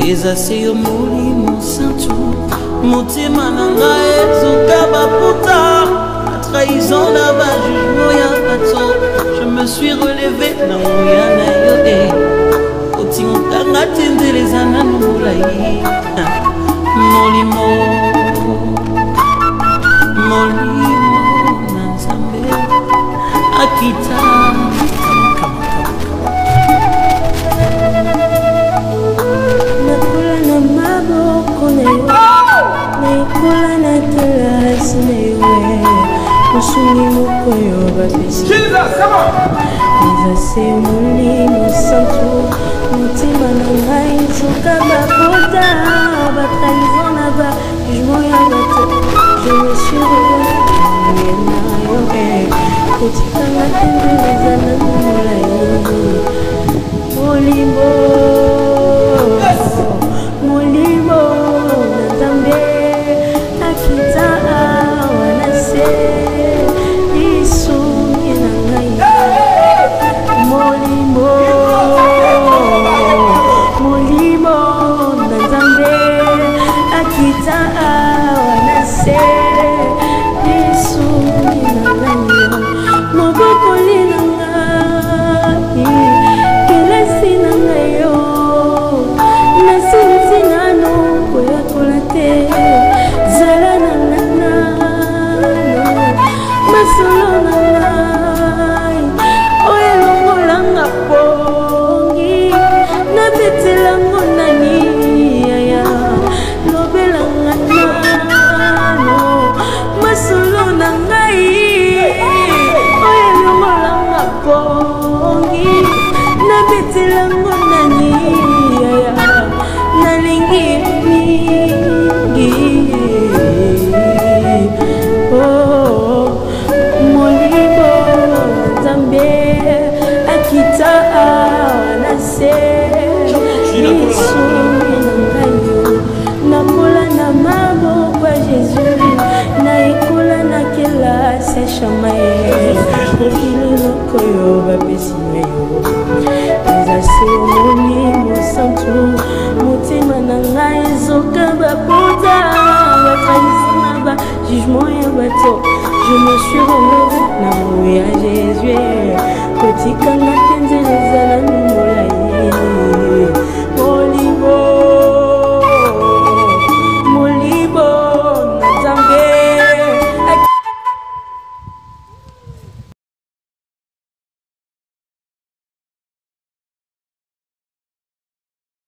Eza se yo Molimo Santu. Motema na ngai ezoka baputa ba trahison na ba jugement ya bato. Je me suis relevé na nguya na yo e otinganga te nzela eza nanu molai. Molimo, molimo na Nzambe akita. Nakola na maboko na yo, nayekola na kelasi na yo, mosungi moko yo bapesi eza se Molimo Santu. Motema na ngai nzoka bapota batrahison na ba jugement ya bato. Je me suis relevé na yo, kotikanga te, nzela eza nanu molai. Molimo, molimo na Nzambe akita awa na se, lisungi na ngai. Molimo, molimo na Nzambe akita awa na se, lisungi na ngai. Mobokoli na ngai, kelasi na ngai yo, nasilisi nano koyakola te. Zala na nga nano, masolo na ngai oyo elongolanga pongi, nabetelango nani? Yaya, lobelanga nano masolo na ngai oyo elongolanga pongi, nabetelango nani? Yaya, nalingi mingi. Oh, molimo na Nzambe akita na se, lisungi na ngai yo. Nakola na maboko ya Jésus, nayekola na kelasi ya shama ye. Mokili moko oyo bapesi ngai yo eza se Molimo Santu. Motema na ngai ezoka bapota batrahison na ba jugement ya bato. Je me suis relevé na nguya Jésus, kotikanga te.